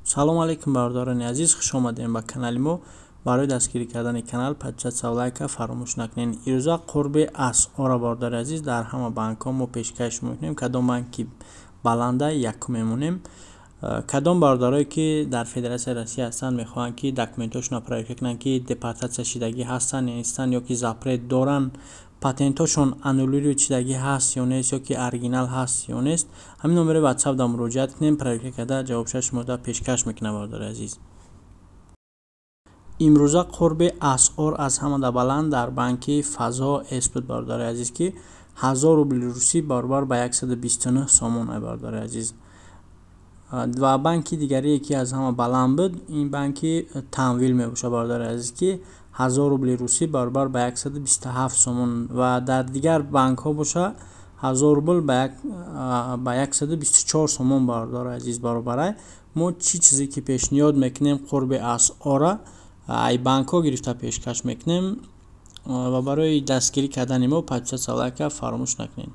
Салом алейкум, бародарони азиз, хуш омадем ба канали мо. Барои дастгирӣ кардани канал подписаться, лайка фаромӯш накунед. Ирӯза қурби асъора, бародари азиз, дар ҳама банкҳо мо пешкаш мекунем. Кадом банки баланда якум мемонем. Кадом бародарое, ки дар Федератсияи Россия ҳастанд, мехоҳанд, ки документҳошонро проверка кунанд, ки депортатсия шидагӣ ҳастанд ё нестанд, ё ки запрет доранд, патентҳошон аннулировать шидагӣ ҳаст ё нест, ё ки оригинал ҳаст ё нест, ҳамин номери Ватсап да муроҷиат кунем, проверка карда ҷавобша шумода пешкаш мекунам. Бародари азиз, имрӯза қурби асъор аз ҳамада баланд дар банки Фазо С буд, бародари азиз, ки 1000 рубли русӣ баробар ба 129 сомон, бародари азиз. Ва банки дигарие, ки аз ҳама баланд буд, ин банки Тамвил мебошад, бародари азиз, ки 1000 рубли русӣ баробар ба 127 сомон. Ва дар дигар банкҳо боша, 1000 рубл ба 124 сомон, бародари азиз, баробарай. Мо чӣ чизе ки пешниҳод мекунем, қурби асъора ай банкҳо гирифта пешкаш мекунем. Ва барои дастгирӣ кардани мо подписаться, лайка фаромӯш накунед.